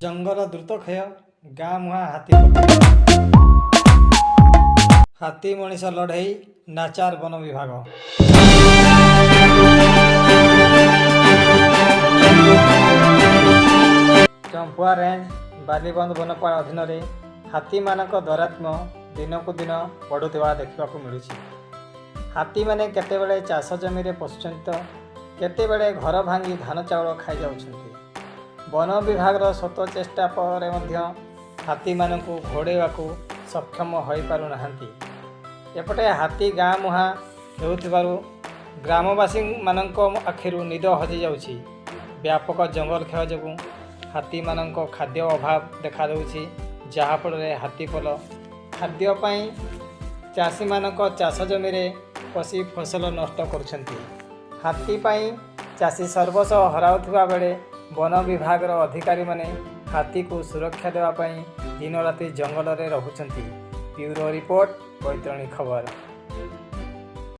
ଜଙ୍ଗଲ ଦ୍ରୁତ କ୍ଷୟ, ଗାଁ ମୁହାଁ ହାତୀ, ହାତୀ ମଣିଷ ଲଢ଼େଇ, ନାଚାର ବନ ବିଭାଗ। ଚମ୍ପୁଆ ରେଞ୍ଜ ବାଲିବନ୍ଦ ବନପାଳ ଅଧୀନରେ ହାତୀମାନଙ୍କ ଦୌରାତ୍ମ୍ୟ ଦିନକୁ ଦିନ ବଢ଼ୁଥିବା ଦେଖିବାକୁ ମିଳୁଛି। ହାତୀମାନେ କେତେବେଳେ ଚାଷ ଜମିରେ ପଶୁଛନ୍ତି ତ କେତେବେଳେ ଘର ଭାଙ୍ଗି ଧାନ ଚାଉଳ ଖାଇଯାଉଛନ୍ତି। ବନ ବିଭାଗର ଶତ ଚେଷ୍ଟା ପରେ ମଧ୍ୟ ହାତୀମାନଙ୍କୁ ଘଉଡ଼ାଇବାକୁ ସକ୍ଷମ ହୋଇପାରୁନାହାନ୍ତି। ଏପଟେ ହାତୀ ଗାଁ ମୁହାଁ ହେଉଥିବାରୁ ଗ୍ରାମବାସୀମାନଙ୍କ ଆଖିରୁ ନିଦ ହଜିଯାଉଛି। ବ୍ୟାପକ ଜଙ୍ଗଲ କ୍ଷୟ ଯୋଗୁଁ ହାତୀମାନଙ୍କ ଖାଦ୍ୟ ଅଭାବ ଦେଖାଦେଉଛି, ଯାହାଫଳରେ ହାତୀପଲ ଖାଦ୍ୟ ପାଇଁ ଚାଷୀମାନଙ୍କ ଚାଷ ଜମିରେ ପଶି ଫସଲ ନଷ୍ଟ କରୁଛନ୍ତି। ହାତୀ ପାଇଁ ଚାଷୀ ସର୍ବସ୍ୱ ହରାଉଥିବା ବେଳେ ବନ ବିଭାଗର ଅଧିକାରୀମାନେ ହାତୀକୁ ସୁରକ୍ଷା ଦେବା ପାଇଁ ଦିନରାତି ଜଙ୍ଗଲରେ ରହୁଛନ୍ତି। ବ୍ୟୁରୋ ରିପୋର୍ଟ, ବୈତରଣୀ ଖବର।